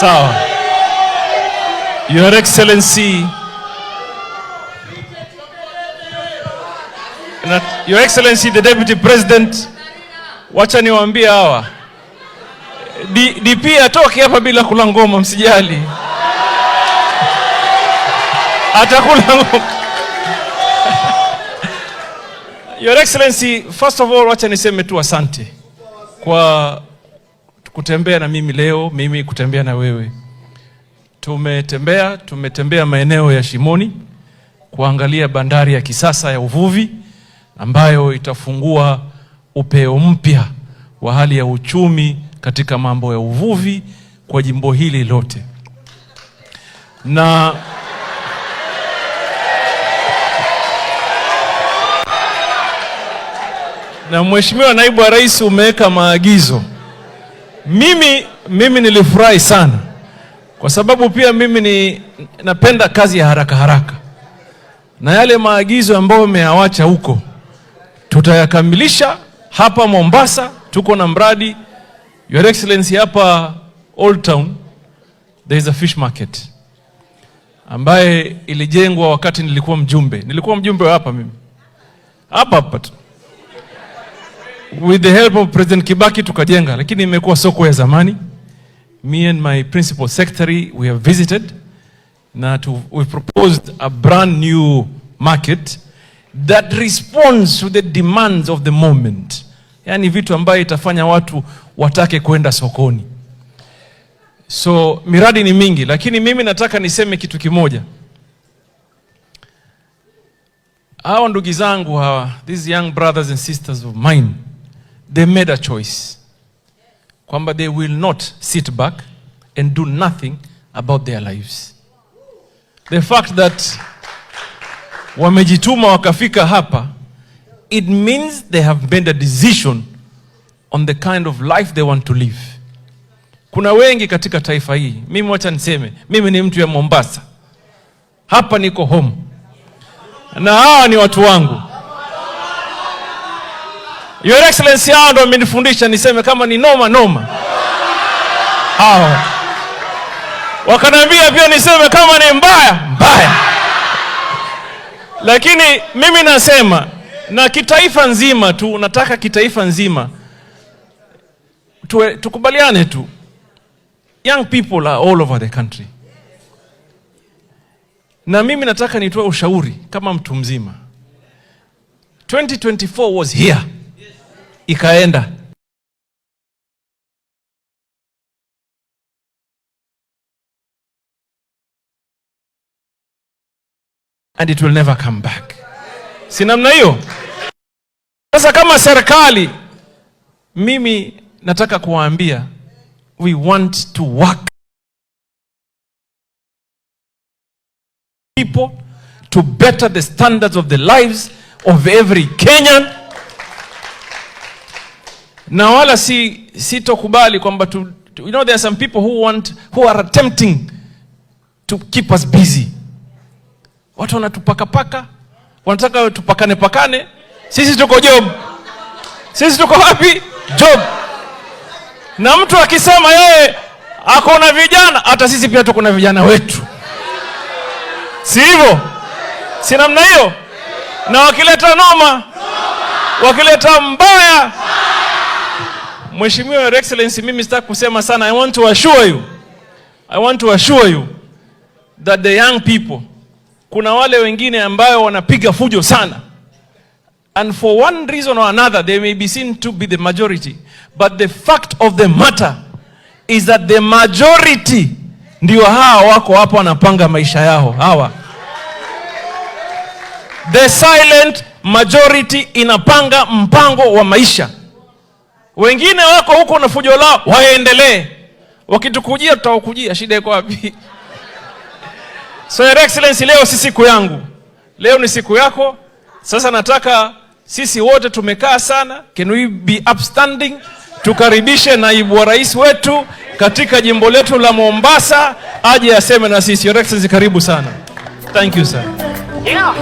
Sawa. Your Excellency, Your Excellency the Deputy President, wacha niwaambie hawa DP atoke hapa bila kula ngoma, msijali. Atakula ngoma. Your Excellency, first of all, wacha niseme tu asante kwa kutembea na mimi leo, mimi kutembea na wewe. Tumetembea maeneo ya Shimoni kuangalia bandari ya kisasa ya uvuvi ambayo itafungua upeo mpya wa hali ya uchumi katika mambo ya uvuvi kwa jimbo hili lote. Na Mheshimiwa Naibu wa Rais, umeweka maagizo. Mimi nilifurahi sana kwa sababu pia mimi ni napenda kazi ya haraka haraka, na yale maagizo ambayo umeyawacha huko tutayakamilisha hapa Mombasa. Tuko na mradi, Your Excellency, hapa Old Town there is a fish market ambaye ilijengwa wakati nilikuwa mjumbe. Nilikuwa mjumbe wa hapa mimi, hapa hapa tu, with the help of President Kibaki tukajenga, lakini imekuwa soko ya zamani. Me and my principal secretary, we have visited na we proposed a brand new market that responds to the demands of the moment, yani vitu ambayo itafanya watu watake kwenda sokoni. So miradi ni mingi, lakini mimi nataka niseme kitu kimoja. Hawa ndugu zangu hawa, these young brothers and sisters of mine, they made a choice kwamba they will not sit back and do nothing about their lives. The fact that wamejituma wakafika hapa, it means they have made a decision on the kind of life they want to live. Kuna wengi katika taifa hii, mimi wacha niseme, mimi ni mtu ya Mombasa, hapa niko home na hawa ni watu wangu. Your Excellency, hawa ndo wamenifundisha niseme kama ni noma noma. Hawa wakaniambia pia niseme kama ni mbaya mbaya, lakini mimi nasema na kitaifa nzima tu, nataka kitaifa nzima tukubaliane tu, young people are all over the country, na mimi nataka nitoe ushauri kama mtu mzima. 2024 was here, ikaenda. And it will never come back. Si namna hiyo? Sasa kama serikali, mimi nataka kuwaambia, we want to work people to better the standards of the lives of every Kenyan, na wala sitokubali kwamba there are some people who are attempting to keep us busy. Watu wanatupakapaka, wanataka tupakane pakane. Sisi tuko job, sisi tuko wapi? Job. Na mtu akisema yeye ako na vijana, hata sisi pia tuko na vijana wetu, si hivyo? Si namna hiyo? Na wakileta noma, wakileta mbaya, Mheshimiwa Your Excellency, mimi sitaki kusema sana. I want to assure you that the young people, kuna wale wengine ambayo wanapiga fujo sana, and for one reason or another they may be seen to be the majority, but the fact of the matter is that the majority ndio hawa wako hapo wanapanga maisha yao hawa. The silent majority inapanga mpango wa maisha. Wengine wako huko na fujo lao, waendelee. Wakitukujia tutawakujia, shida iko wapi? So Your Excellency, leo si siku yangu, leo ni siku yako. Sasa nataka sisi wote tumekaa sana, can we be upstanding, tukaribishe naibu wa rais wetu katika jimbo letu la Mombasa aje aseme na sisi. Your Excellency, karibu sana. Thank you, sir. Yeah.